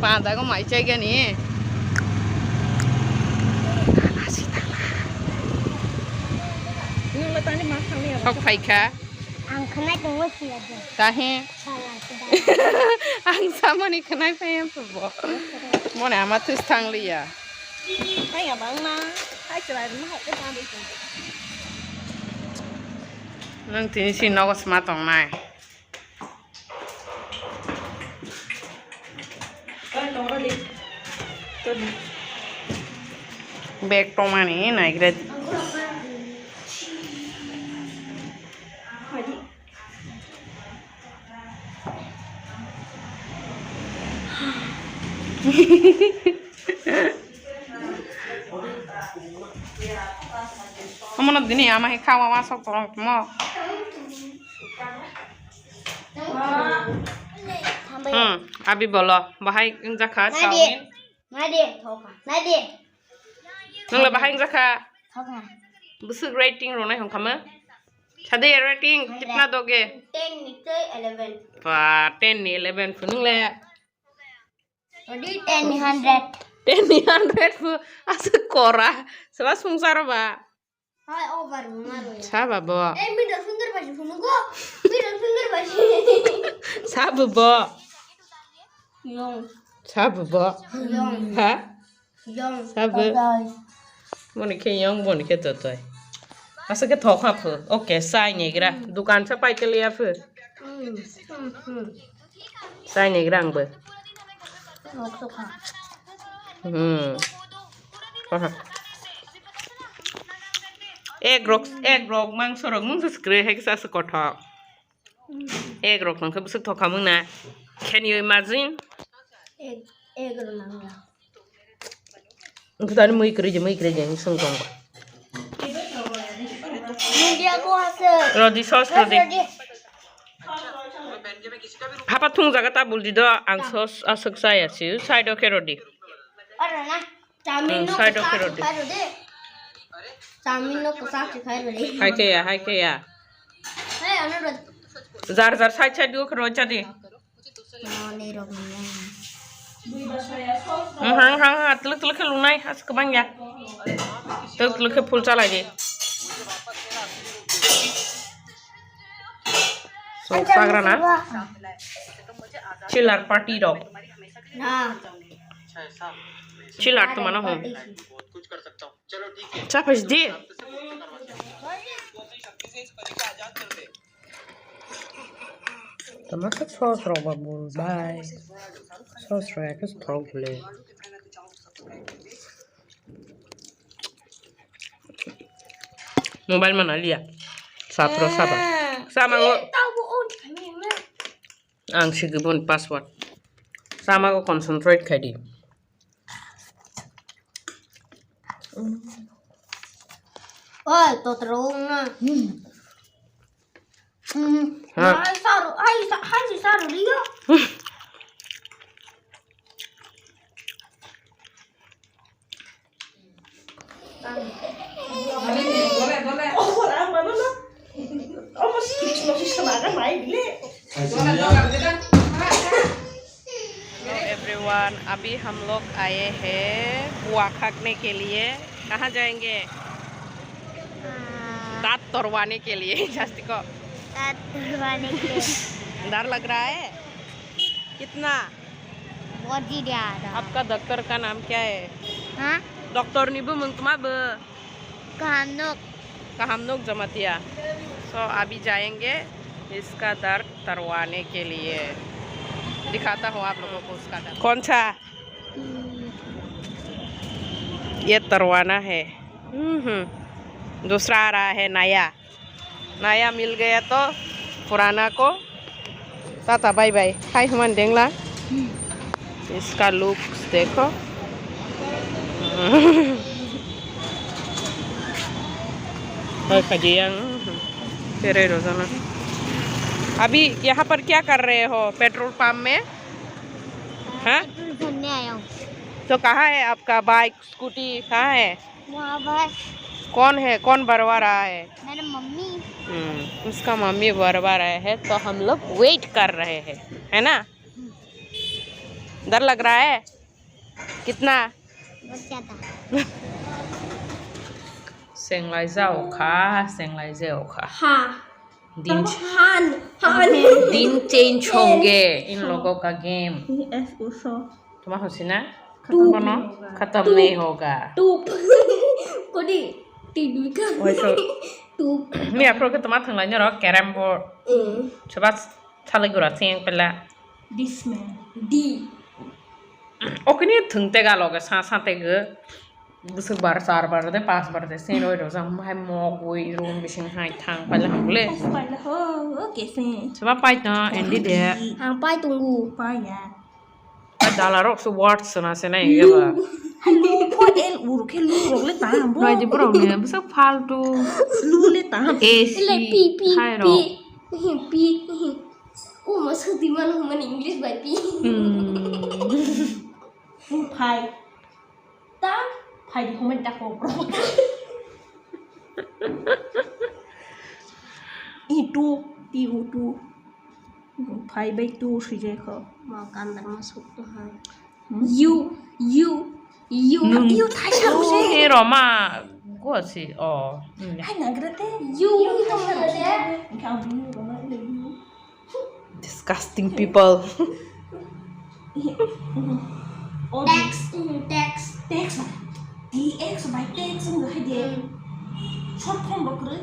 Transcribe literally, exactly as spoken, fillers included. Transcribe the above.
Pandago mai chaigani. Sok phaikha. Ang khwnai tongo siya de. Tahe. Sala sida. Ang samani khwnai phaiya bo. Mone ama thus thangliya. Phaiya bangma. Hai chwrai ma hai ta bai tongo. Nang tini si nogo sma tongnai. Bag tongmani naigra. Omono dini ama hai kha, ama sok tong mo. Hmm, abi bolo, bahai wngjakha chowmin. Nadi, thoka, nadi. Nungla bahai wngjakha. Thoka. Bwswk rating rwnai hwnkha ma? Sade rating kitna doge? Ten ni tei eleven. Ba, ten ni eleven phu nungle. Odi ten ni hundred. Ten ni hundred phu aswk kora. Seba sungsaro ba. Hai, over maro ya. Saba bo. Eh, middle finger basi phunukgo. Middle finger basi. Saba bo. Yong. Saba bo. Yong. Ha? Yong. Saba. Totai. Boni khe yong, boni khe totai. Asa khe thokha phu. Okay, sai negra. Dukan sa paiteliya phu. Hmm. Hmm, hmm. Sai negra ang bo. Nok sokha. Hmm. Aha. Egg rok, egg rok, mangso rok, mungsa skre hai kisa se kothok. Egg rok nang khe bwswk thokha mung na. Can you imagine? Egg, egg rok nang ya. Wngkhe tani mui kwrwi je, mui kwrwi je, wng swng tong ba. Media ko ase. Rodi, sauce rodi. Rodi. Hapa thung jaga ta buldi do, ang sauce aswk chaya si, side o khe rodi. Aro na. Chowmin no side o khe rodi. Khai rodi. Chowmin no kwchak se khai rodi. Hai khe ya, hai khe ya. Hey, ano rodi. Jar jar side side o khe rodi chadi. Hang hang hang, tluk tluk khe lunai, as kwbang ya. Tluk tluk khe full chalai di. So, sagra na? Chiller party rok. Chiller to mano hum. Chaphai di. Tama khe sauce rok ba bul bai. Sauce rok khe thok bole. Mobile mana liya. Sapro saba. Sama go. Ang sigi bun password. Sama go concentrate khai di. Oi, to terung na. Hmm. Ha. Ai saru, ai sa, ai si saru dia. Hello everyone, अभी हम लोग आए हैं बुआ खाने के लिए। कहाँ जाएंगे? हाँ। दांत तोड़वाने के लिए। जस्ती को। दांत तोड़वाने के लिए। डर लग रहा है? कितना? बहुत ही ज्यादा। आपका डॉक्टर का नाम क्या है? हाँ? डॉक्टर नींबू मुंतमा ब। Kahamnok। Kahamnok Jamatia। So अभी जाएंगे इसका दर्द तरवाने के लिए। दिखाता हूँ आप लोगों को उसका दर्द। कौन सा? हम्म। ये तरवाना है। हम्म, हम्म। दूसरा आ रहा है नया। नया मिल गया तो पुराना को टाटा बाय बाय। हाय हुमान डेंगला। इसका लुक्स देखो। हाय खजियांग। तेरे रोजाना। अभी यहाँ पर क्या कर रहे हो पेट्रोल पंप में? हाँ? पेट्रोल भरने आया हूँ। तो कहाँ है आपका बाइक, स्कूटी कहाँ है? वहाँ पर। कौन है, कौन भरवा रहा है? मेरा मम्मी। हम्म, उसका मम्मी भरवा रहे हैं, तो हम लोग वेट कर रहे हैं, है ना? डर लग रहा है? कितना? Senglai jao kha, senglai jao kha. Ha. Din, Han. Han. Din change honge in logo ka game. Tuma hosi na? Bono khatam nahi hoga. Tup. Kodi? Tidui ka. Tup. Mi aphuru khe tuma thanglai noro carrom board. Soba salai gura seng pela. This man. D. Okini thung tega loge sa sa tega. Bwswk bar, char bar de, pas bar de, sen roi rojak, hai mok wi room bising hai thang paila hang le. Paila ho, okay, sen. Soba pai to, endi de. Ang pai tongo. Pai ya. Pai dala rok se word sona se nai ge ba. Lu po el ur ke lu rok le ta ham bro. Roi di bro ne, bwswk faltu. Lu le ta ham. A C. Ele pi, pi, hai pi. Rok. Pi, pi. O ma sudi man man English bai pi. Hmm. Phai. Ta? Phai di homai da ko bro. Itu, ti utu. Phai bai tu swijai kho. Ma kandar ma suk tu hai. Hmm? You, you, you, you thai sa se. Ni roma go si. Oh. Hai nagrate. You, you thai sa se. Disgusting people. Text, text. Text. T X by text wngkha hai de. Short form bo kwrwi.